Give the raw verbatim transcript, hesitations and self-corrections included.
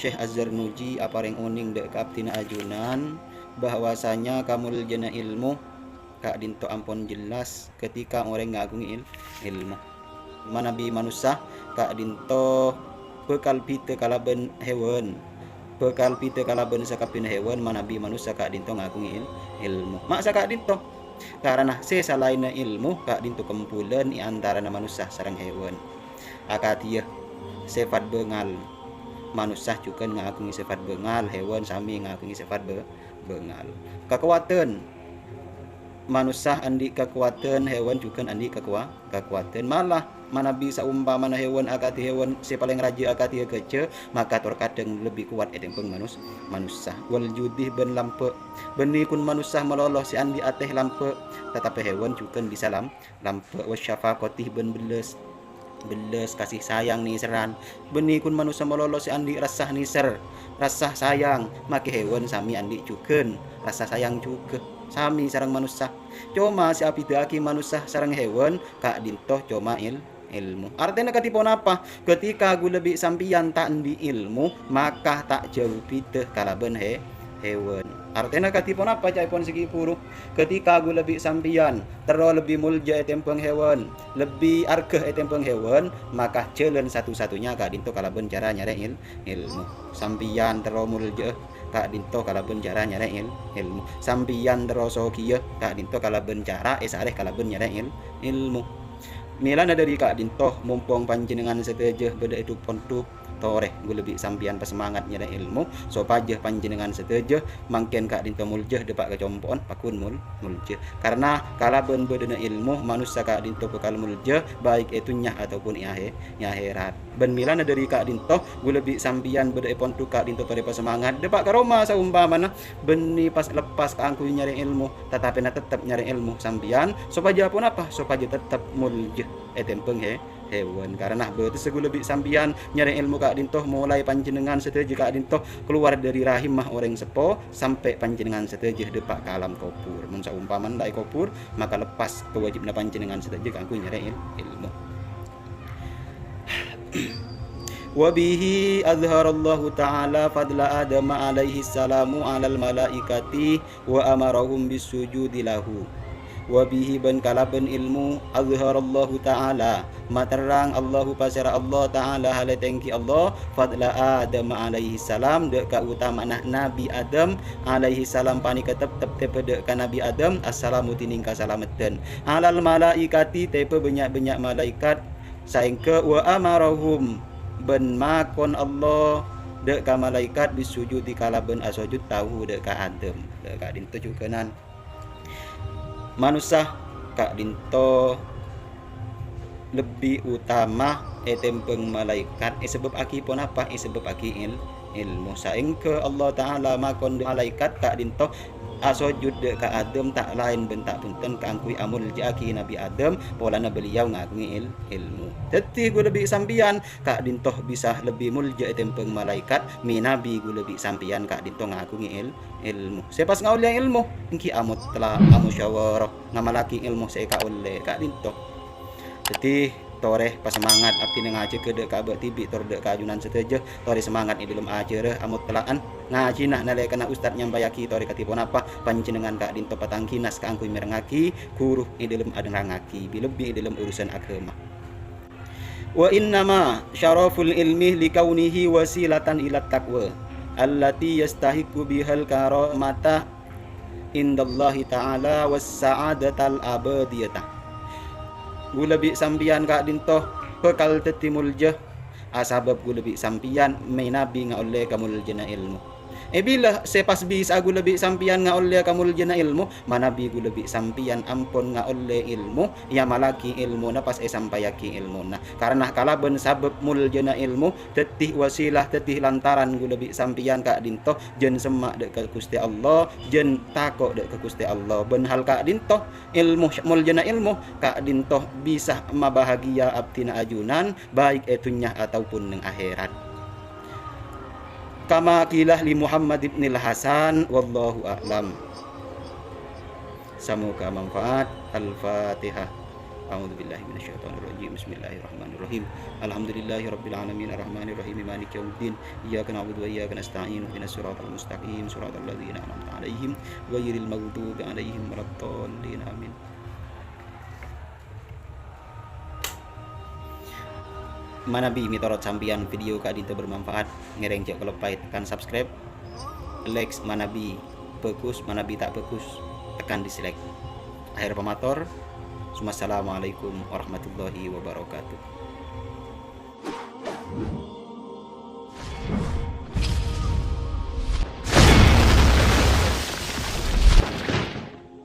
Syekh Az-Zarnuji aparèng onèng dâ' ka abdhina ajunan bahwasanya kamoljâna èlmo ka'dinto ampon jelas ketika orèng ngaghungè èl-, èlmo. Manabi manossa ka'dinto bhâkal bhidhâ kalabân hèwan, bhâkal bhidhâ kalabân sakabbhiyânna hèwan manabi manossa ka'dinto ngaghungè èl-, èlmo. Ma' saka'dinto, karana sè salaènna èlmo ka'dinto kumpulan è antarana manossa sareng hèwan. Akadhiyâ sèfat bângal. Manossa jhughân ngaghungè sèfat bângal, hèwan samè ngaghungè sèfat bâ-, bângal. Kakowadhân. Manossa andi' kakowadhân, hèwan jhughân andi' kakowa-, kakowadhân. Malah manabi saompamana hèwan akadhi hèwan sè palèng rajâ akadhiyâ ghâjâ, maka tor kadhâng lebbi kowat ètèmbhâng manos-, manossa. Wal judi bân lambâ'. Bânnè kun manossa malolo sè andi' atè lambâ', tatapè hèwan jhughân bisa lam-, lambâ'. Wasyafaqati bân bellâs. Bellâs, kasih sayang, nèserran. Bânnè kun manossa malolo sè andi' rassa nèser, rassa sayang, makè hèwan samè andi' jhughân rassa sayang jhughân, samè sareng manossa. Coma sè abhidhâ'aghi manossa sareng hèwan ka'dinto coma èl-, èlmo. Artèna kadhi ponapa? Ketika ghulâ bi' sampèyan ta' andi' èlmo, maka ta' jhâu bhidhâ kalabân hè-, hèwan. Artèna kadhi ponapa ca'èpon sè ghi' bhuru? Ketika ghulâ bi' sampèyan terro lebbi molja ètèmbhâng hèwan, lebbi arghâ ètèmbhâng hèwan, maka jhâlân satu-satunya ka'dinto kalabân cara nyarè èl-, èlmo. Sampèyan terro molja'a ka'dinto kalabân cara nyarè èl-, èlmo. Sampèyan terro soghiyâ ka'dinto kalabân cara èsarè kalabân nyarè èl-, èlmo. Mèlana dhâri ka'dinto, mompong panjhennengngan sadhâjâ bâdâ è dhu-, pondhuk, torè ghulâ bi' sampèyan pasemangat nyarè èlmo, sopajâ panjhennengngan sadhâjâ mangkèn ka'dinto molja dâpa' ka compo'na, pagghun mol-, molja. Karna kalabân bâdâna èlmo, manossa ka'dinto bhâkal molja, baik è dhunnya ataupun è ahè-, è ahèrat. Bân mèlana dhâri ka'dinto, ghulâ bi' sampèyan bâdâ è pondhuk ka'dinto torè pasemangat, dâpa' ka roma saompamana, bânnè pas-leppas kaangghuy nyarè èlmo, tatapèna tettep nyarè èlmo sampèyan, sopajâ ponapa? Sopajâ tettep molja ètèmbhâng hè-, hèwan. Karana bâtessa ghulâ bi' sampèyan nyarè èlmo ka'dinto, molaè panjhennengngan sadhâjâ ka'dinto kalowar dhâri rahimma orèng seppo, sampè' panjhennengngan sadhâjâ dâpa' ka alam kobhur. Mon saompamana ta' èkobhur, maka leppas kawâjibhânna panjhennengngan sadhâjâ kaangghuy nyarè èl-, èlmo. Wa bihi azharallahu ta'ala fadla Adam alaihi salamu 'alal malaikati wa amarahum bis sujudi lahu. Wa bihi bân kalabân èlmo azharallahu ta'ala, materrang Allahu pasèra Allah ta'ala halè tèngghi Allah, fadla Adam alaihi salam, dâ' kaotama'anna Nabi Adam alaihi salam panèka tettep tèbâ dâ' ka Nabi Adam, assalamu dhinèng kasalameddhân. 'Alal malaikati tèbâ bânnya'-bânnya' malaèkat, saèngghâ wa amarahum bân makon Allah dâ' ka malaèkat bis sujudi kalabân asojud lahu dâ' ka Adam. Dâ' ka'dinto jhughânan. Manossa ka'dinto lebbi otama ètèmbhâng malaèkat, èsabâbbhâghi ponapa? Èsabâbbhâghi èl-, èlmo. Saèngghâ Allah Ta'ala makon malaèkat ka'dinto asojud dâ' ka Adam ta' laèn bân ta' bhunten kaangghuy amolja'aghi Nabi Adam polana beliau ngaghungè èl-, èlmo. Dhâddhi ghulâ bi' sampèyan ka'dinto bisa lebbi molja ètèmbhâng malaèkat, mènabi ghulâ bi' sampèyan ka'dinto ngaghungè èl-, èlmo. Sè pas ngaollè èlmo, èngghi amottala', amosyawara, ngamallaghi èlmo sè èkaollè ka'dinto. Dhâddhi, torè pasemangat abdhina ngajhâghâ dâ' ka abâ' dhibi' tor dâ' ka ajunan sadhâjâ, torè semangat è dhâlem ajhârâ amottala'an ngajhina nalèkana ustad nyampayaghi torè kadhi ponapa, panjhennengngan ka'dinto patangghina kaangghuy mèrengngaghi ghuru è dhâlem adhârengngaghi, bi-, lebbi è dhâlem urusan aghâma. Wa innama syaraful ilmi likaunihi wasilatan ila taqwa, allati yastahiqqu bihal karamata indallahi ta'ala was sa'adatal abadiyata. Ghulâ bi' sampèyan ka'dinto bhâkal dhâddhi molja, asabâb ghulâ bi' sampèyan mènabi ngaollè kamoljâna èlmo. È bilâ sè pas bisa'a ghulâ bi' sampèyan ngaollè kamoljâna èlmo, manabi ghulâ bi' sampèyan ampon ngaollè èlmo, èamallaghi èlmona pas èsampayaghi èlmona. Karana kalabân sabâb moljâna èlmo, dhâddhi wasilah, dhâddhi lantaran ghulâ bi' sampèyan ka'dinto jân semma' dâ' ka Ghustè Allah, jân tako' dâ' ka Ghustè Allah. Bân hal ka'dinto, èlmo, moljâna èlmo, ka'dinto bisa mabahagia abdhina ajunan, baik è dhunnya ataupun neng akhèrat. Kama qila li Muhammad ibnil Hasan, wallahu a'lam. Samoga manfaat. Al-Fatihah. أعوذ بالله من الشيطان الرجيم. بسم الله الرحمن الرحيم. الحمد لله رب العالمين، الرحمن الرحيم، مالك يوم الدين، إياك نعبد وإياك نستعين، اهدنا الصراط المستقيم، صراط الذين أنعمت عليهم، غير المغضوب عليهم ولا الضالين. آمين. Manabi mètorot sampèyan video ka'dinto bermanfaat, ngèrèng jhâ' kaloppaè tekan subscribe, like manabi bhâghus, manabi ta' bhâghus tekan dislike. Akhèr pamator, wassalamualaikum warahmatullahi wabarakatuh.